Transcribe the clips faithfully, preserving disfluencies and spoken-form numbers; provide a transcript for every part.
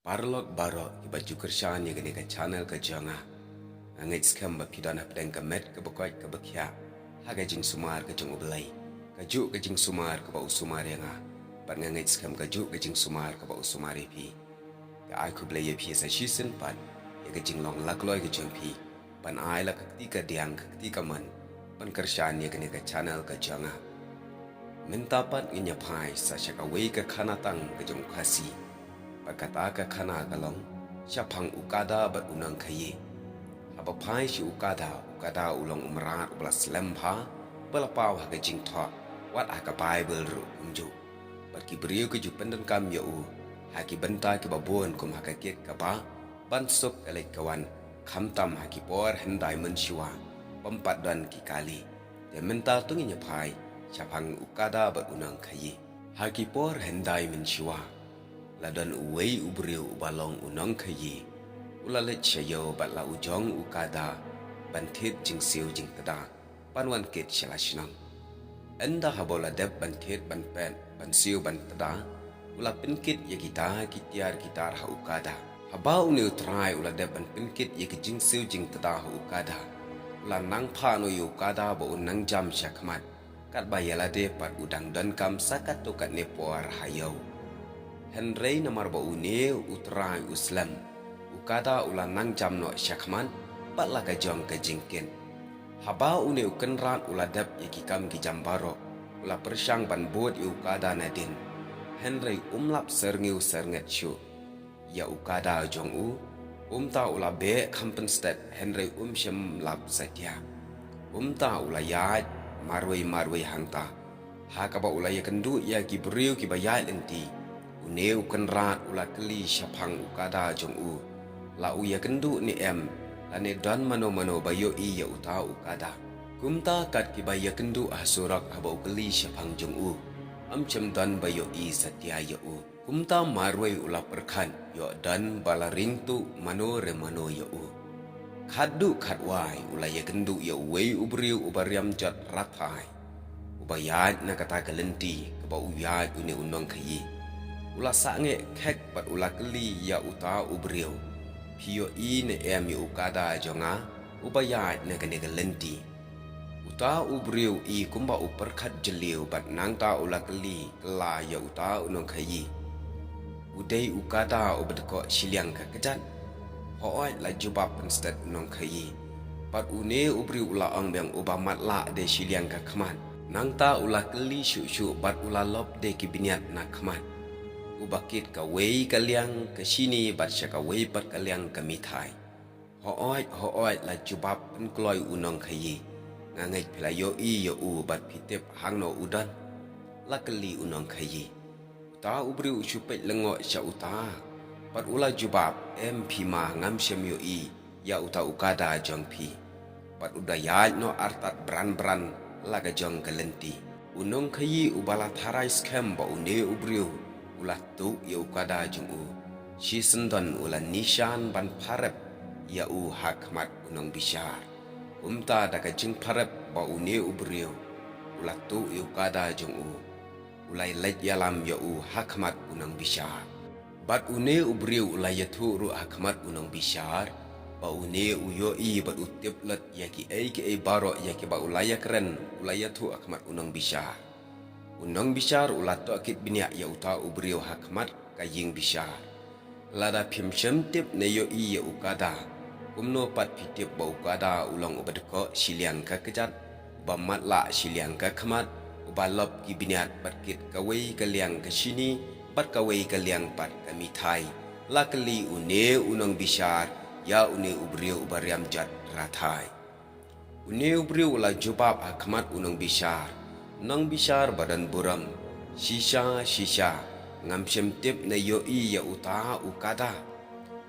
Paralok baroh kiba ju kyrshan ïa kane ka channel ka jong nga. Nga ngeit skhem ba phi don hapdeng ka met kaba koit kaba khiah ha ka jingsumar ka jong U Blei. Kajuh ka jingsumar kaba u sumar ïa nga, bad nga ngeit skhem kajuh ka jingsumar kaba u sumar ïa phi. Nga ai khublei ïa phi sa shisien pat ïa ka jinglong lakloi ka jong phi ban ai la ka kti kadiang ka kti kamon ban kyrshan ïa kane ka channel ka jong nga. Mynta pat ngin ïa phai sa sha kawei ka khana tang ka jong u Khasi. Bad kata ka khana ka long shaphang u Kada bad u Nongkhaïi. Haba phai sha u Kada, u Kada u long u mrad uba la slem bha, ba la paw ha ka jingthoh, wat ha ka Baibl ruh kumjuh. Bad ki briew ki ju pyndonkam ïa u ha ki bynta kiba bun kum ha ka kit ka bah, ban suk ka leit ka wan, khamtam ha ki por hyndai mynshuwa bym pat don ki kali. Te mynta to ngin ïa phai shaphang u Kada bad u Nongkhaïi. Ha ki por hyndai mynshuwa la don uwei u briew uba long u Nongkhaïi. U la leit sha ïew bad la u jong u Kada ban thied jingsiew jingtda ban wan kit sha la shnong. Ynda haba u la dep ban thied ban pet ban siew ban tda, u la pynkit ïa kita ki tiar ki tar ha u Kada. Haba une u trai u la dep ban pynkit ïa ki jingsiew jingtda ha u Kada, u la nang phah noh ïa u Kada ba un nang jam sha khmat, katba ïa lade pat u dang donkam sa katto katne por ha ïew. Hynrei namar ba une u trai u slem, u Kada u la nang jam noh sha khmat bad la ka jong ka jingkit. Haba une u kynrad u la dep ïa ki kam ki jam baroh, u la pyrshang ban bud ïa u Kada nadien. Hynrei um lap syrngiew syrnget shuh ïa u Kada jong u. Kumta u la beh kham pynstet hynrei um shym lap satia. Kumta u la ïaid marwei marwei hangta. Ha kaba u la ïakynduh ïa ki briew kiba ïaid lynti, une u kynrad u la kylli shaphang u Kada jong u, la u ïakynduh ne em, lane don mano mano ba ïohi ïa uta u Kada. Kumta kat kiba ïakynduh ha surok haba u kylli shaphang jong u, ym shym don ba ïohi satia ïa u. Kumta marwei u la pyrkhat ïoh don ba la ring tuh mano re mano ïa u. Khatduh khatwai u la ïakynduh ïa uwei u briew uba riam jot rathai, uba ïaid na kata ka lynti kaba u ïaid une u Nongkhaïi. U la sangeh khek bad u la kylli ïa uta u briew, phi ïohi ne em ïa u Kada jong nga uba ïaid na kane ka lynti? Uta u briew i kumba u pyrkhat jylliew bad nangta u la kylli kylla ïa uta u Nongkhaïi, u dei u Kada uba dkoh shiliang ka kjat? Hooid, la jubab pynstet u Nongkhaïi. Bad une u briew u la ong biang, uba matlah de shiliang ka khmat. Nangta u la kylli shuh shuh bad u la lop de ki bniat na khmat, uba kit kawei ka liang ka shini bad sha kawei pat ka liang ka mithai. Hooid, hooid, la jubab pynkloi u Nongkhaïi. Nga ngeit phi la ïohi ïa u bad phi tip hangno u don. La kylli u Nongkhaïi. Uta u briew u shu peit lyngngoh sha uta bad u la jubab, em phi ma, ngam shym ïohi ïa uta u Kada jong phi. Bad u da ïaid noh artat bran bran la ka jong ka lynti. U Nongkhaïi uba la tharai skhem ba une u briew u la tuh ïa u Kada jong u, shisyndon u la nishan ban pharep ïa u ha khmat u Nongbishar. Kumta da ka jingpharep ba une u briew u la tuh ïa u Kada jong u, u la leit ïalam ïa u ha khmat u Nongbishar. Bad une u briew u la ïathuh ruh ha khmat u Nongbishar ba une u ïohi bad u tip lut ïa kiei kiei baroh ïa kiba u la ïakren, u la ïathuh ha khmat u Nongbishar. U Nongbishar u la tohkit bniah ïa uta u briew ha khmat ka ïing bishar. Lada phim shym tip ne ïohi ïa u Kada, kumno pat phi tip ba u Kada u long uba dkoh shiliang ka kjat, uba matlah shiliang ka khmat, uba lop ki bniat bad kit kawei ka liang ka shini bad kawei ka liang pat ka mithai? La kylli une u Nongbishar ïa une u briew uba riam jot rathai. Une u briew u la jubab ha khmat u Nongbishar, Nongbishar ba don burom, shisha shisha ngam shym tip ne ïohi ïa uta u Kada.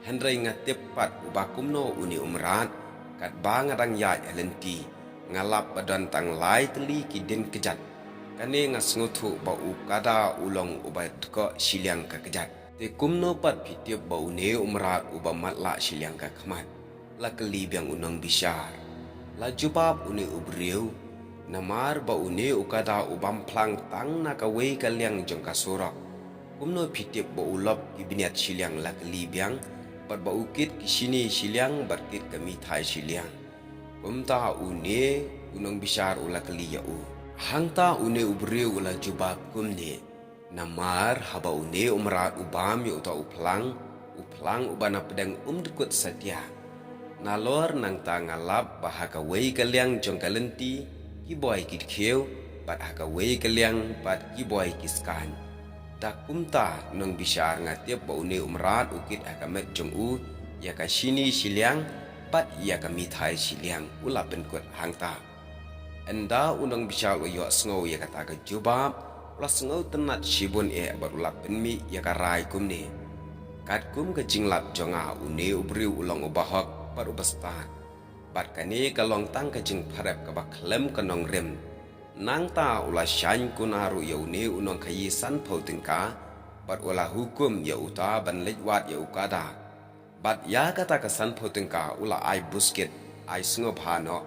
Hynrei nga tip pat uba kumno une u mrad, katba nga dang ïaid ha lynti nga lap ba don tang lai tylli ki dien kjat. Kane nga sngewthuh ba u Kada u long uba dkoh shiliang ka kjat. Te kumno pat phi tip ba une u mrad uba matlah shiliang ka khmat? La kylli biang u Nongbishar. La jubab une u briew, namar ba une u Kada u bam phlang tang na kawei ka liang jong ka surok. Kumno phi tip ba u lop ki bniat shiliang la kylli biang, bad ba u kit ki shini shiliang bad kit ka mithai shiliang? Kumta une u nongbishar u la kylli ïa u. Hangta une u briew u la jubab kumne: Namar haba une u mrad u bam ïa uta u phlang, u phlang uba na pdeng um dkut satia. Nalor nangta nga lap ba ha kawei ka liang jong ka lynti ki boi ki dkhiew, bad ha kawei ka liang pat ki boi ki skaiñ. Da kumta nongbishar nga tip ba une u mrad u kit ha ka met jong u ïa ka shini shiliang bad ïa ka mithai shiliang, u la pynkut hangta. Ynda u nongbishar u la ïohsngew ïa kata ka jubab, u la sngewtynnat shibun eh bad u la pynmih ïa ka rai kumne: Katkum ka jinglap jong nga, une u briew u long uba hok bad uba stad. Bad kane ka long tang ka jingpyrep kaba khlem ka nongrim. Nangta u la shaiñ kuna ruh ïa une u nongkhaïi sanphew tyngka, bad u la hukum ïa uta ban leit wad ïa u kada. Bad ïa kata ka sanphew tyngka u la ai buskit, ai sngewbha noh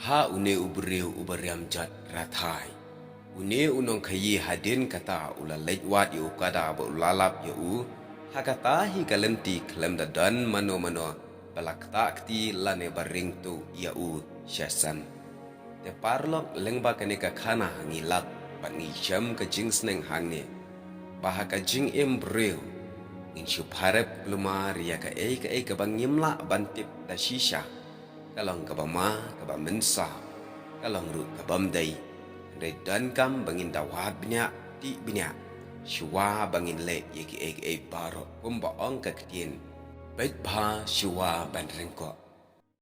ha une u briew uba riam jot rathai. Une u nongkhaïi hadien kata u la leit wad ïa u kada bad u la lap ïa u. Ha kata hi ka lynti khlem da don mano mano ba la ktah kti lane ba ring tuh ïa u sha sem. Te paralok, lyngba kane ka khana ngi lap bad ngi shem ka jingsneng hangne, ba ha ka jingim briew ngin shu pharep kulmar ïa kaei kaei kaba ngim lah ban tip da shisha. Ka long kaba ma, kaba mynsaw, ka long ruh ka bym dei. Hynrei donkam ba ngin da wad bniah, tih bniah, shuwa ba ngin leh ïa kiei kiei baroh, kumba ong ka ktien: Beit bha shuwa ban ryngkoh.